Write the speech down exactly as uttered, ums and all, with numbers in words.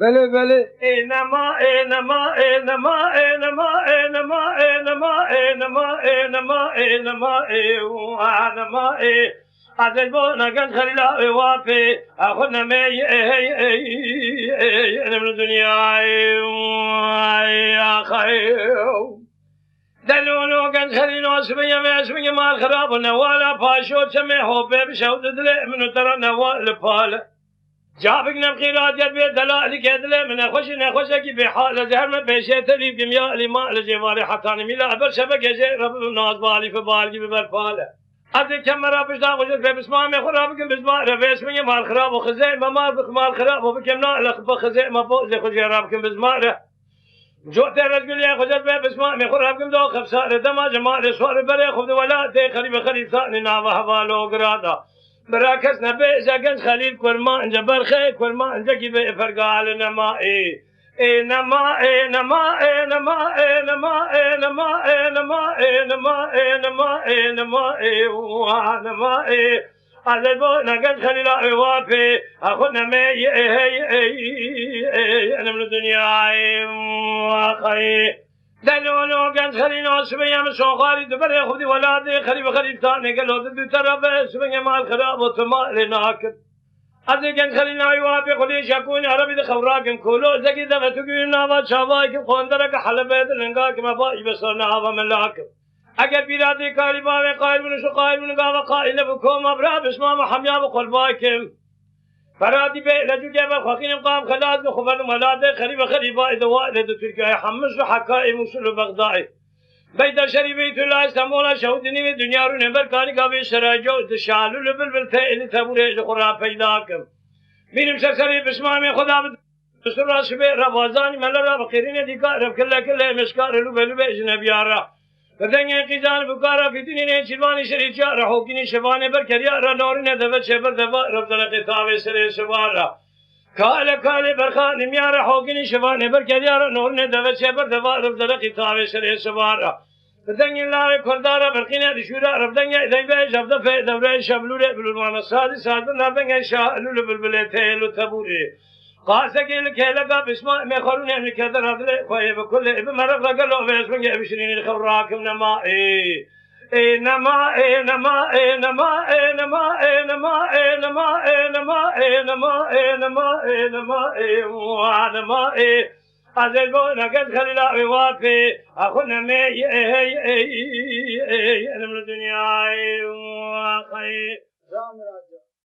Belê, belê. Ez ê ji bo ne genc Xelîla wê wapê, a xwe nemê, ey, ey, ey, ey, enim li dinyayê, ey, axayê. Delolo genc Xelîlo, sibê yemê, sibê mal xirab û newala paşo çemê hopê bi şew di dilê min û te re newa li pale. Cabik nemxî radiyet bê dela li kedilê min nexweşî nexweşekî bê hale, zeher me pêşê te lîv gimya lî ma li jê varê hetanî mîla eber şebeke jê re bibim naz balî fi balgî bi berpale. Ez ê kemera pişta xwe ji vê bismamê xwe rabikim bizmare. Vê şmingê mal xirab û xizê me mal bi mal xirab û bikim na li xwe xizê me bo zê xwe jê rabikim bizmare. Cotê rezguliyê xwe ji vê bismamê xwe rabikim do xefsare. Dema ji malê şwarê berê xwe di welatê xerîbe xerîb sanê nava heval û girada. Bira kes nebêje genc Xelîl kurmanc e berxê kurmancekî bê fergal nema ê. Ê nema, ê nema, ê nema, ê nema, ê nema, ê nema, ê nema, ê nema, ê nema, ê nema, ê wa nema, ê. Ez ê bo ne genc Xelîla ê wapê, a xwe nemê, ê, ê, ê, ê, ê, enim li dinyayê, axayê. Delolo genc Xelîlo, sibê yem şoxarî di berê xwe di welatê xerîb xerîb tanê gelo di du terafe, sibê mal xirab û tu malê nakin. Ez ê genc Xelîl navî wa pê xulê şakûn erebî di xewrakim kolo. Zekî deve tu gûn nava çavaykim qondereke helebê di lingakim eva î beso nava melakim. Eger bîra dê karî bavê qayil bin şu qayil bin gava qayil bu koma bira bişma me hemya bi qolbakim. Beratî bê lecûkê be xwexînim qam xelas bi xuberdin welatê xerîbe xerîba ê dewa ê di Tirkiyeyê hemmiş bi Hekayê Mûsil û Bexdayê. Beyda şerî Beytullah Îstanbula şewdinî wê dinya rûnê ber kanîka vê şerayco di şalû li bilbil tê li tebûrê ji xwe ra peyda kim. Bînim ser serê pismamê xwe da bi sura şibê re bazanî mele ra bi qêrînê dîka re bi kille kille mêşka re lûbe lûbe ji nebiya ra. Bi dengê qîzan bi kara fîtinînê çîrvanî şerî çiya re hokînî şivanê ber keriya re norîne deve çêber deva re bi zeleqê tavê serê şiva re. Kale kale berxanê miya re hogînî şivanê ber keriya re norînê deve çêber deva re bi zeleqî tavê şerê şiva re. Bi dengê lawê kurda re berqîne dişûra re bi dengê dengê jevdefê dewreyê şeblûrê bilûrmana sazî saz bi navdengê şah lûlê bilbilê têl û tebûrê. Qasekê li kêleka pişma mê xwarûnê min kerde radilê xwe yê bi kulê bi meraq re gelo vê şmingê bişirînî li xew rakim nema ê. Ê nema, ê nema, ê nema, ê nema, ê nema, ê nema, ê nema, ê nema, ê nema, ê nema, ê wa nema, ê. Ez ê bo neket Xelîla wê wa pê, a xwe nemê, ê, ê, ê, ê, ê, elim li dinyayê, wa xeyê.